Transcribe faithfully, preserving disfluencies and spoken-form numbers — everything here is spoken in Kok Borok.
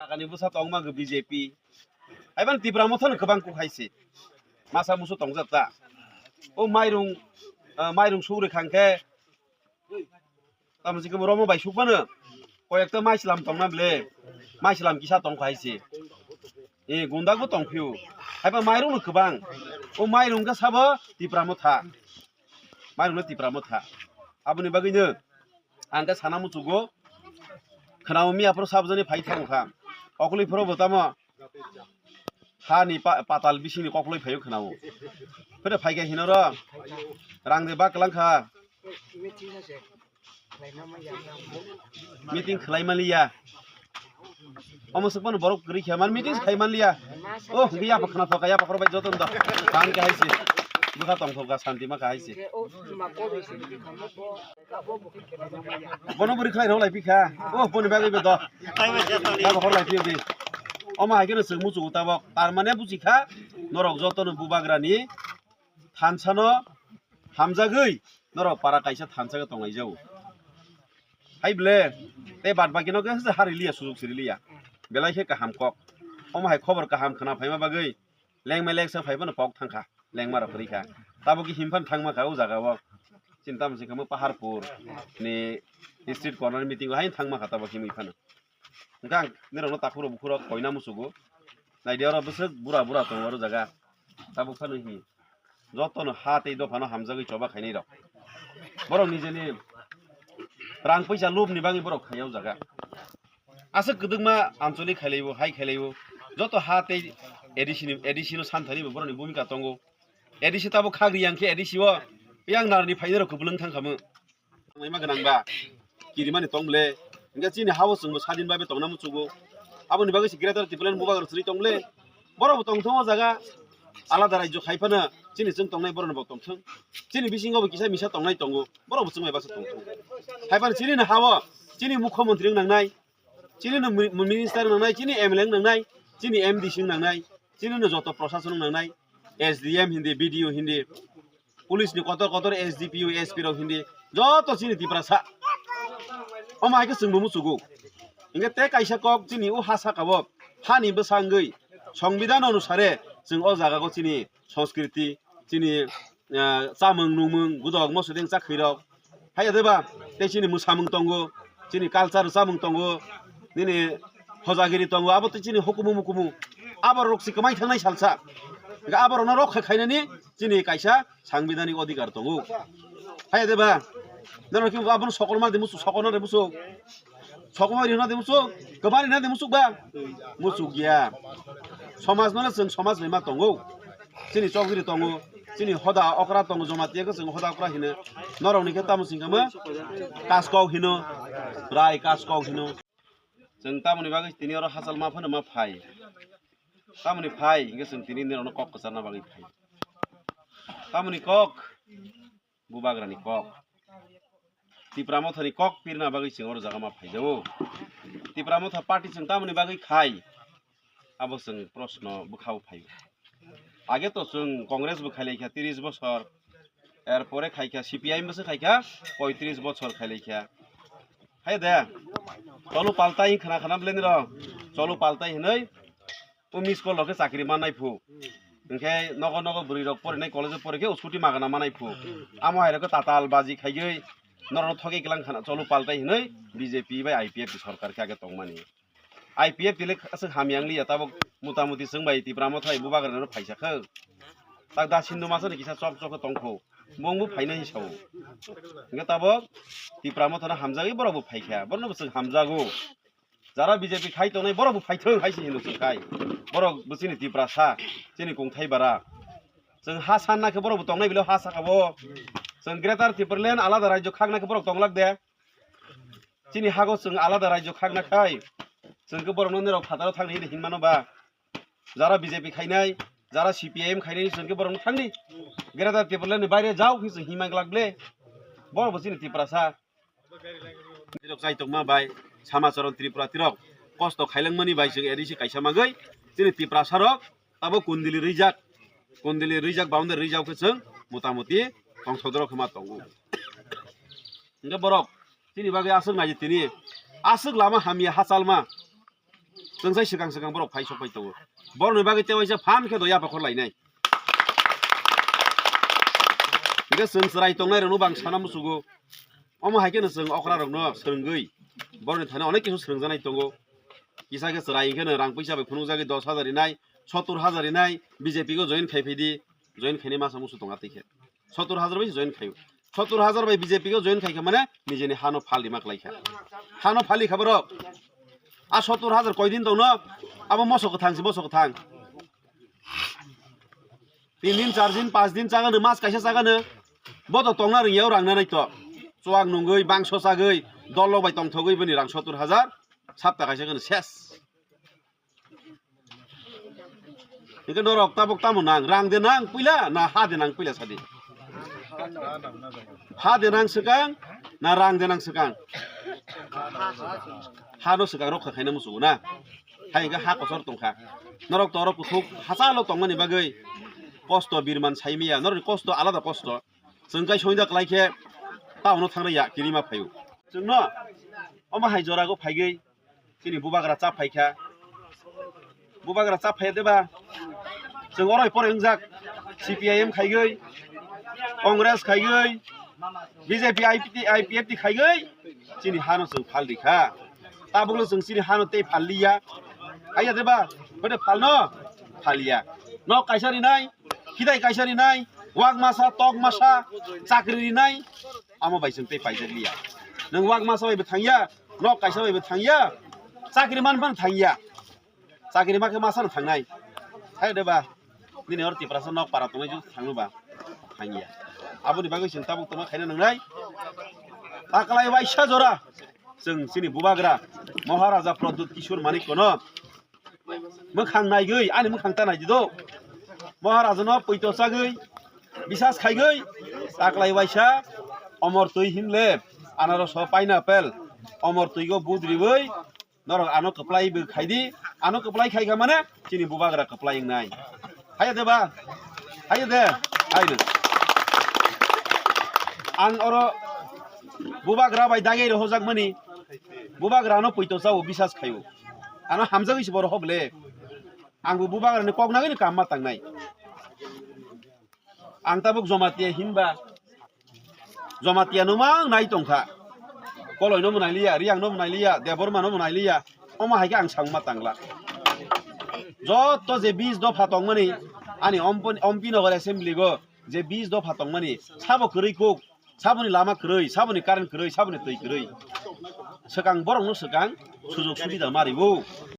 Nagani bwsa tongma khe B J P. Haiban Tipra Motha no kwbang kuk hai se. Masa musu tongjak ta. O mairung, ah, mairung sugri khang khe. Tamo se khe romo bai suk phano. Koyekta maislam tongna ble. Maislam kisa tong hai se. E, gundakbo tong phiu. Haiba mairung no kwbang. O mairung khe sabo Tipra Motha. Mairung no Tipra Motha. Aboni bagwi no ang khe sana muchugo. Khwnao miya phoro sabjani phai thang kha. Okolwi phoro bo tamo. Hani pa-, patal bisingni kokloi phaio khwnao. Phede phaikhe hinoro rang de bak kwlang kha. Meeting khlai maliya. Omo swk phano borok kwrwi kha man meeting khai maliya. Oh, hwnkhe yapha khna thoka, yapha khorok bai joto no. Than khe hai se. Bwkha tong thoka, santi ma kha hai se. Bono bwrwi khlai rw lai phi kha. Oh, boni bagwi be do. Yapha khorok lai phi bi. Omo hai khe no chwng muchugo tabok. Tar mane buji kha, norok joto no bubagrani thansa no hamjagwi norok para kaisa thansa khe tonglai jago. Hai ble, tei bad baki no khe hari liya, sujuk siri liya. Belai khe kaham kok. Omo hai khobor kaham khna phaima bagwi lengma leksa phai phano kok thang kha, lengma rok kwrwi kha. Tabok khe him phano thangma kha o jaga o. Chini tamo se khe mo Paharpur ni street corner meeting o hai thangma kha tabok himwi phano. Hwnkhe ang nirokno takhuk rok bukhuk rok koina muchugo. Naidi oro bwswk bura bura tongo oro jaga. Tabuk phano hi. Jotono ha tei dophano hamjagwi choba khainai rok. Borok nijeni rang puisa lobni bagwi borok khai o jaga. Aswk kwdwkma ancholi khailaibo, hai khailaibo. Joto ha tei A D C ni, A D C no santhani bo borokni bhumika tongo. A D C tabuk khagri yang khe A D C o yang narni phainai rok kwbwlwng thang khamu. Tongnaima gwnang ba kirimani tong ble. Hingke chini ha-o chwngbo sadin bai bai tongna muchugo. Aboni bagwi se Greater Tipraland bubagra chwrwi tong ble. Borok bo tongthung o jaga alada rajyo khai phano chini chwng tongnai borok no bo tongthung. Chini bisingo bo kisa misa tongnai tongo. Borok bo chwng bai baksa tongthung. Hai phano chini no ha-o chini mukhyamantri wng nangnai. Chini no mi-, minister wng nangnai, chini M L A wng nangnai, chini M D C wng nangnai, chini no joto prosason wng nangnai, S D M hindi, B D O hindi. Police ni kotor kotor S D P O, S P rok hindi joto chini Tiprasa. Omo hai khe chwngbo muchugo. Hingke tei kaisa kok chini o ha saka o hani bwsangwi songbidhan onusare chwng o jaga o chini sanskriti, chini, ah, chamung nungmung, gudok mosodeng chakhwi rok. Haiya de ba, tei chini mwsamung tongo, chini culture chamung tongo, nini hojagiri tongo, abo tei chini hukumu mukumu. Abo rok si kwmai thangnai salsa. Hingke abo rokno rokha khainani chini kaisa sangbidhanik odhikar tongo. Haiya de ba, norok khe abono sokolma de musu, sokolna de musu. Sokolma rina de musu, kwbang rina de musu ba? Musu giya. Somaj no chwng somaj bai ma tongo. Chini chokdiri tongo, chini hoda okra tongo, joma tiya khe chwng hoda okra hino. Norok ni khe tamo sing khe mo kaskok hino, rai kaskok hino. Chwng tamoni bagwi tini oro hachal ma phano ma phai. Tamoni phai, hingke chwng tini nirokno kok kwcharna bagwi phai. Tamoni kok, bubagrani kok. Tipra Mothani kok pirna bagwi chwng oro jaga ma phaijago. Tipra Motha party chwng tamoni bagwi khai, abo chwng proshno bwkhao phai. Age to chwng Congress bo khailaikha tiris bochor, er pore khaikha C P I M bo se khaikha poitris bochor khailaikha. Hai de, cholo paltai khna khna bleniro, cholo paltai hinoi, o miss call rok khe chakri mannai phu. Hingkhe nogo nogo bwrwi rok porinai college o pori khe o scooty magana mannai phu. Amo hai rok khe tatal baji khaiwi norok thogwi klang khana cholo paltai hinoi B J P bai I P F ni sorkar khe age tongmani. I P F tile aswk hamya wng liya, tabok mota moti chwng bai Tipra Mothai bubagra no phaisa khe. Tak da Sindhu masa ni kisa chok chok khe tong kho. Bong bo phaina hi sao. Hingke tabok Tipra Motha no hamjagwi borok bo phaikha. Borok no bo chwng hamjago. Jara B J P khai tongnai borok bo phaithwng hai se hino chwng khai. Borok bo chini Tiprasa, chini kungthai bara. Chwng ha sanna khe borok bo tongnai bilo ha saka bo. Chwng Greater Tipraland alada rajyo khakna khe borok tonglak de. Chini hago chwng alada rajyo khakna khai, chwng khe borokno nirok phataro thangni hinwi hinmano ba? Jara B J P khainai, jara C P I M khainai chwng khe borokno thangdi. Greater Tipraland ni baire jao khe chwng hinma glak ble. Borok bo chini Tiprasa. Nirok chaitokma bai Samacharan Tripura tirok kosto khailangmani bai chwng A D C kaisa magwi chini Tiprasa rok abo kundili rijak, kundili rijak, boundary rijak khe chwng motamoti tongthok dorok khe ma tongo. Hingke borok chini bagwi aswk nai tini, aswk lama hamya hachalma, Chwng sai swkang swkang borok phai sok phai tongo. Borokni bagwi tei waisa phan khe do yapha khor lainai. Hingke chwng chwrai tongnai rokno bang sana musugo. Omo hai kheno chwng okra rokno swrwngwi borokni thani onek kisu swrwngjaknai tongo. Kisa khe chwrai hingke no rang puisa bai phunukjagwi dos hajar rinai, sottur hajar rinai, B J P go join khai phaidi, join khainai masa musu tonga tei khe. Sottur hajar bai join khaio. Sottur hajar bai B J P go join khai kha mane nijeni hano phal rima klai kha. Hano phali kha borok. A sottur hajar koi din tongno, abo moso kwthang se, moso kwthang. Tin din, char din, panch din chagano, mas kaisa chagano. Bo to tongna rwngya o rang nanai to. Chuak nungwi, bangso chagwi, dol rok bai tongthogwi bini rang sottur hajar, sapta kaisa kheno ses. Hingke norok tabuk tamo nang, rang de nang puila, na ha de nang puila sadi? Ha de nang swkang, na rang de nang swkang? Ha no swkang rok kha khaina musugo na. Hai hingke ha kosor tongkha. Norok to oro kuthuk hachalo tongmani bagwi kosto birman saimiya, norokni kosto alada kosto. Chwng kai soinda klai khe taono thangraiya kirima phaio. Chwngno omo hai jorago phaigwi chini bubagra chap phaikha. Bubagra chap phaiya deba? Chwng oroi pore wngjak, C P I M khaigwi, Congress khaigwi, B J P, I P F T, I P F T khaigwi chini hano chwng phal rikha. Tabukno chwng chini hano tei phal liya. Haiya deba? Bote phalno phaliya. Nok kaisa rinai, khidai kaisa rinai, wak masa, tok masa, chakri rinai, amo bai chwng tei paijak liya. Nwng wak masa bai bo thangya, nok kaisa bai bo thangya, chakri man phano thangya. Chakri ma khe masa no thangnai. Hai de ba, nini oro Tiprasa nok para tongnai jwk thangno ba? Thangya. Aboni bagwi chwng tabuk tongma khaina nangnai. Taklai waisa jora chwng chini bubagra Maharaja Pradyut Kishore Manik kono mwkhang naigwi, ani mwkhang ta naidi do. Maharajano poito chagwi, bisas khaigwi, taklai waisa omor twi hinle, anaroso, pineapple, omor twigo budriwi, norok ano kwplai bo khaidi, ano kwplai khaikha mane chini bubagra kwplai wngnai. Haiya de ba? Haiya de? Haino. Ang oro bubagra bai dagai rohojakmani, bubagra ano poito chao, bisas khaio. Ano hamjagwi se bo rohok le. Ang bo bubagrani kok nagwino kamma tangnai. Ang tabuk Jamatia hinba. Jamatia no mang nai tongkha. Koloi no bo nailiya, Riyang no bo nailiya, Debbarma no bo nailiya. Omo hai khe ang samungma tangla. Joto je bis dopha tongmani, ani Ompo-, Ompi Nagar Assembly go je bis dopha tongmani, sabo kwrwi kuk, saboni lama kwrwi, saboni current kwrwi, saboni twi kwrwi. Swkang borokno swkang sujog subida ma rwo.